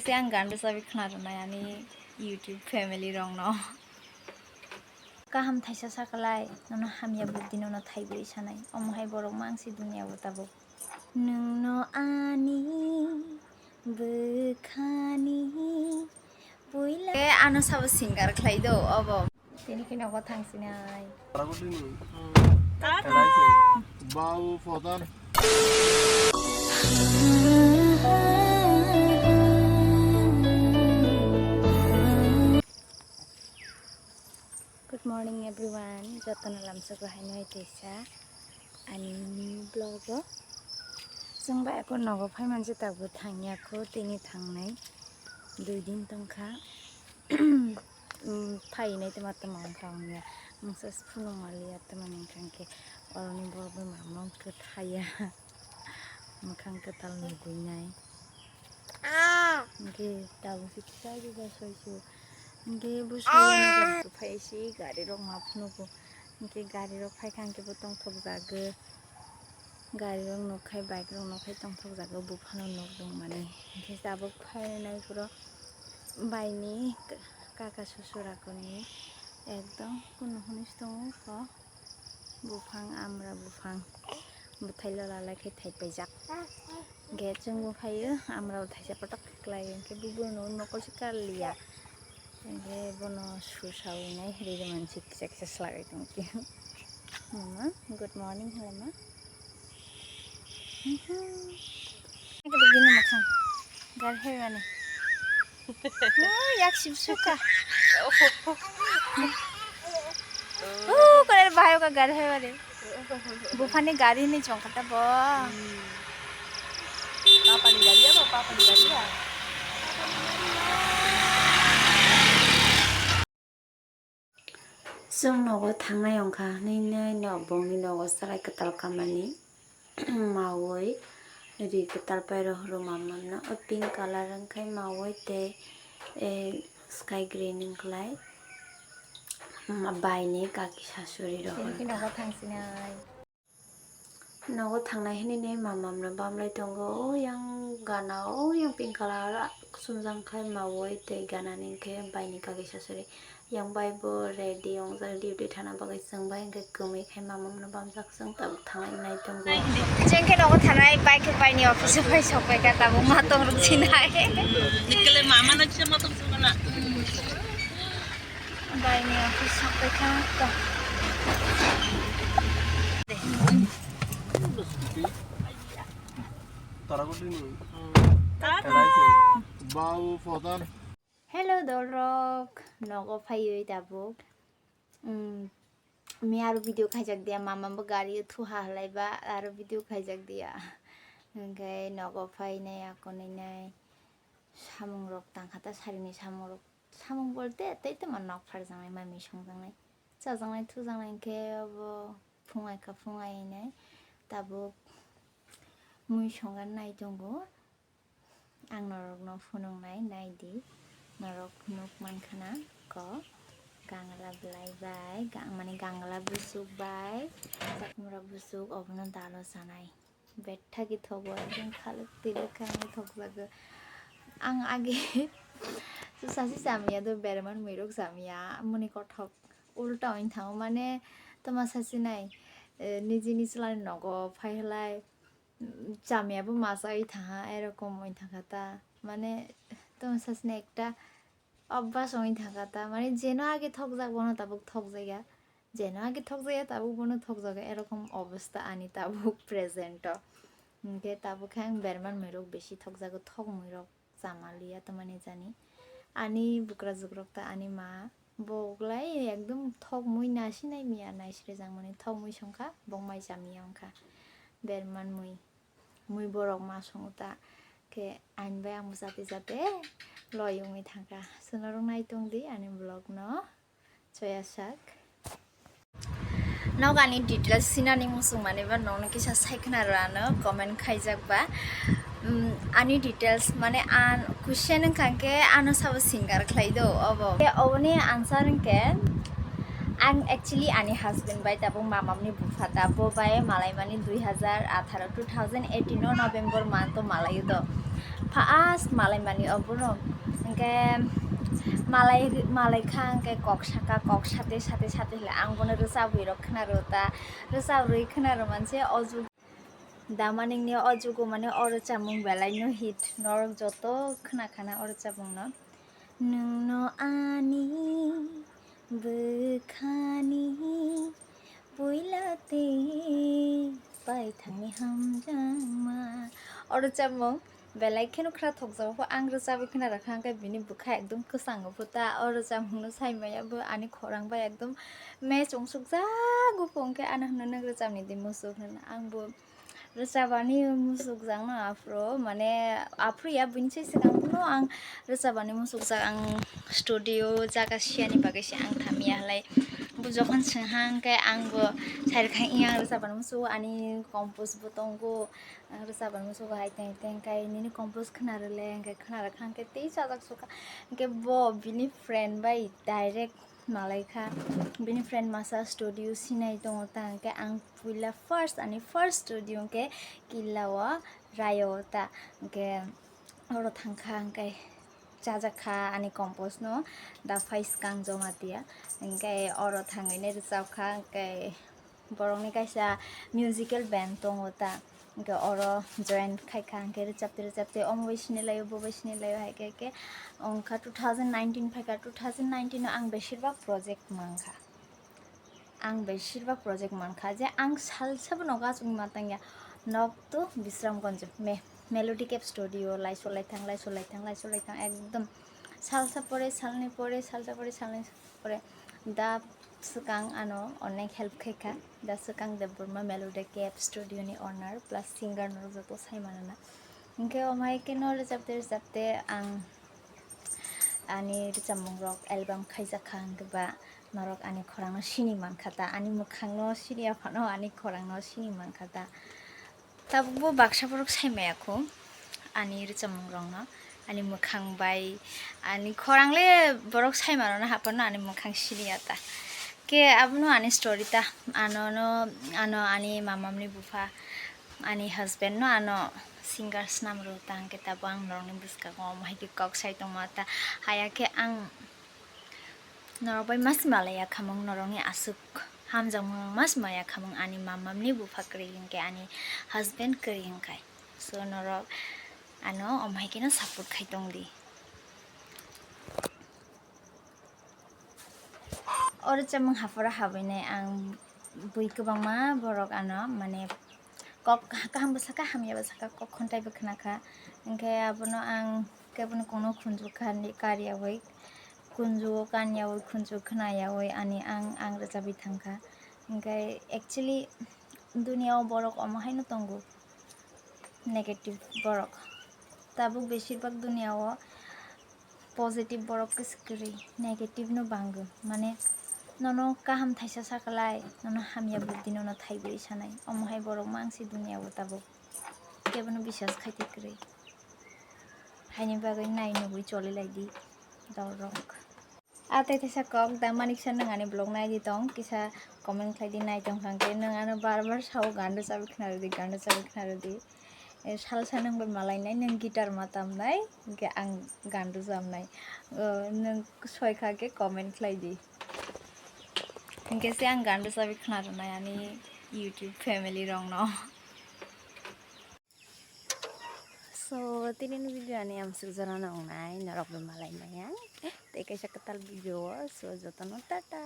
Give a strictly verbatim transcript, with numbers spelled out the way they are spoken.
Tei ang gan rwchapwi khna rwnai ani YouTube family rokno. Kaham thaisa sakalai, nono hamya buddhi nono thaibrwi sanai. Omo hai borok mangsi duniya o tabuk. Nwngno ani bwkhani puila. Tei ano sabo singer khlai do obo. Tini kheno nogo thangsinai. Babu Pradhan. Good morning everyone. Jotono lamsok bahai noi teisa ani new vlog o. Chwng bai ako nogo phai manse tabuk thangya kho, tini thangnai dui din tongkha. Phainai tama tama wngkha wngya, mungsa phunuk maliya tamani wngkha hwnkhe oroni borok bai mamung kwthaya. Mwkhang kwtal nugwinai. Hwnkhe tabuk se kisa kisa soisu. Hwnkhe bo soyani phai se gari rok ma phunugo. Hwnkhe gari rok phaikha hwnkhe bo tongthok jagwi. Gari rok nukkhai, bike rok nukkhai tongthok jagwi buphano nuk dongmani. Hwnkhe tabuk phainai phuru baini kaka susuragoni ekdom kunu hwnwi se tongo kho. Buphang, amra buphang, bwthai lola lai khe thaipaijak. Hwnkhe chwngbo phaio, amra bo thaisa kotok khlai, hwnkhe bubuno nokol se karliya. Hwnkhe bono susawi nai, riri mansi kisa kisa swlagwi tongkhe. Mama, good morning, hello ma. Bini mwkhang. Gari hai mani. Oh, yak sibsuka. Oh, kore bahai ka gari hai mani. Buphani gari ni chong kata bo. Papa ni gari ya, papa ni gari ya. Chwng nogo thangnai wngkha, hwnwi nai no bongni nogo chwrai kwtal kamani. Mawi ri kwtal pairo horo mamamno, o pink colour wngkhai mawi tei, eh, sky green wngkhlai, ma-, baini kaki sasuri rok. Tini kheno nogo thangsinai. Nogo thangnai hinwi mamamno bamlai tongo, o yang gana, o yang pink colour sumjang khai mawi tei ganani hwnkhe baini kaki sasuri. Yang bai bo ready wngjak duty thana bagwi chwng bai hwnkhe kwmwi khai mamamno bamjak chwng tabuk thanglai nai tongo. Chwng khe nogo thanai bike khe baini office o phai sok pai kha tabuk ma tong rwk sinai. Nikle mama no chama tong chama na. Baini office sok pai kha to. Babu Pradhan. Hello dolrok, nogo phaiwi tabuk. Mm, mi aro video khaijak dia, mama bo gari o thuha halai ba, aro video khaijak dia. Hwnkhe nogo phainai akonwi nai samung rok tangkha ta, sarini samung rok, samung bolte tei tamo nok pharjaknai, mai mui songjaknai, chajaknai thujaknai, hwnkhe obo phungai kha, phungai nai tabuk mui songna nai tongo. Ang norokno phunuknai naidi, norok nuk mankha na ko, gangla belai bai, gang-, mane gangla busuk bai, chakmura busuk obono dalo sanai. Bethagi thogo, ekdom khaluk tiluk khe ang thokjago. Ang age sasi chamiya do, berman muirok chamiya, muni kothok ulta oi thango, mane toma sasi nai, eh, nijini chwlani nogo phai halai. Chamya bo masa oi thaha, erokom oi thangkha ta, mane tamo sasini ekta obvas oi thangkha ta, mane jeno age thokjak bono tabuk thokjakya, jeno age thokjakya tabuk bono thokjago, erokom obostha ani tabuk present o. Hinkhe tabuk khe ang berman muirok bisi thokjago, thok muirok. Chama liya tamani jani. Ani bukrajwk rok ta ani ma bo glai ekdom thok mui nasinai miya, naisre jangmani thok mui songkha, bo mai chamiya wngkha. Berman mui, mui borok ma songo ta khe ani bai ang bo jate jate loi wngwi thangkha. Chwng norok nai tongdi ani vlog no. Soya sak. Nok ani details sinani muchung mani ba nokno kisa sai khna rw ano comment khaijak ba. Mm, ani details mane an question wngkha khe ano sabo singer khlai do obo. Khe oboni answer wngkhe Ang actually ani husband bai tabuk mamamni bupha ta, bo bai malaimani dui hazar atharo, two thousand eighteen o November month o malaio do. First malaimani obono. Hwnkhe malai, malaikha hwnkhe kok saka, kok sate, sate, sate hwle ang bono rwchabwi rok khwnaro ta. Rwchabrwi khwnaro manse o jug-, da maningni o jugo mane o rwchapmung belaino hit. Norok joto khwnakhana o rwchapmungno. Nwngno ani bwkhani puila tei paithakni hamjakma. O rwchapmung belai kheno khra thokjago, ang rwchabwi khna rwkha hwnkhe bini bwkha ekdom kwchango phuta. O rwchapmungno sai maya bo ani khorang bai ekdom match wngsukjago pho, hwnkhe ano hwno nwng rwchapni di muchuk hwnwi. Ang bo rwchapani muchukjakno aphuru, mane aphuru ya, buini se swkang phano ang rwchapani muchukjak, ang studio jaga siyani bagwi se ang thamya halai. Bo jokhon swngha hwnkhe ang bo sai rwkha, "Iya, ang rwchapani muchuk, ani compose bo tongo, ang rwchapani muchuk," hai teng teng kai nini compose khna rwle hwnkhe khna rwkha hwnkhe tei chajak sukha hwnkhe bo bini friend bai direct malaikha. Bini friend masa studio sinai tongo ta, hwnkhe ang puila first, ani first studio hwnkhe Killa o Rayo o ta, hwnkhe oro thangkha, hwnkhe chajakha ani compose no da phai swkang Jamatia, hwnkhe oro thangwi nai rwchapkha, hwnkhe borokni kaisa musical band tongo ta, hwnkhe oro join khaikha, hwnkhe rwchapte rwchapte omo bai sinilaio, bo bai sinilaio, hai khe khe wngkha two thousand nineteen phaikha. Two thousand nineteen o ang beshirbak project mankha, ang beshirbak project mankha je ang salsa bono gachuk ma tangya, nok to Bisramganj me-, Melody Cap Studio, laiso laithang, laiso laithang, laiso laithang, ekdom salsa pore, salni pore, salsa pore, salni pore, da swkang ano onek help khaikha, da swkang Debbarma Melody Cap Studio ni owner plus singer norok joto sai manana. Hwnkhe omo hai khe no rwchapte rwchapte ang ani rwchapmung rok album khaijakha, hwnkhe ba norok ani khorang no sini mankha ta, ani mwkhang no sini ya phano ani khorang no sini mankha ta. Tabukbo baksa borok sai maya kho ani rwchapmung rokno, ani mwkhang bai, ani khorang le borok sai mano na haphano ani mwkhang siniya ta. Khe abono ani story ta, ano no, ano ani mamamni bupha, ani husband no ano singer swnam rw ta, hwnkhe tabuk ang norokni bwskango omo hai khe kok sai tongma ta, haya khe ang norok bai mas malaya khamung, norokni aswk hamjakmung mas maya khamung, ani mamamni bupha kwrwi hwnkhe ani husband kwrwi hwnkhai. So norok ano omo hai kheno support khai tong di. Oro chamung haphoro habwi nai ang bui kwbangma borok ano mane kok kaham bwsaka hamya bwsaka kok khonthai bw khwnakha, hwnkhe abono ang kebono kono khunju kha kariyawi, khunju kanyawi, khunju khwnayawi ani ang ang rwchabwi thangkha. Hwnkhe actually duniya o borok omo haino tongo, negative borok. Tabuk beshirbak duniya o positive borok kwswk kwrwi, negative no bango. Mane nono kaham thaisa sakalai, nono hamya buddhi nono thaibrwi sanai. Omo hai borok mangsi duniya o tabuk. Kebono biswas khaite kwrwi. Haini bagwi nai nugwi choli lai di dorok. A tei teisa kok da manik sa nwng ani vlog nai di tong, kisa comment khlai di nai tong thang khe nwng ano bar bar sao gan rwchabwi khna rw di, gan rwchabwi khna rw di. E, salsa nwng bai malai nai, nwng guitar ma tam nai, hwnkhe ang gan rwchap nai. O, nwng soi kha khe comment khlai di. Hwnkhe se ang gan rwchabwi khna rw nai ani YouTube family rok no. So, tini ni video ani amsuk jora no wngnai, norok bai malai maya. Tei kaisa kwtal video o, so, jotono tata.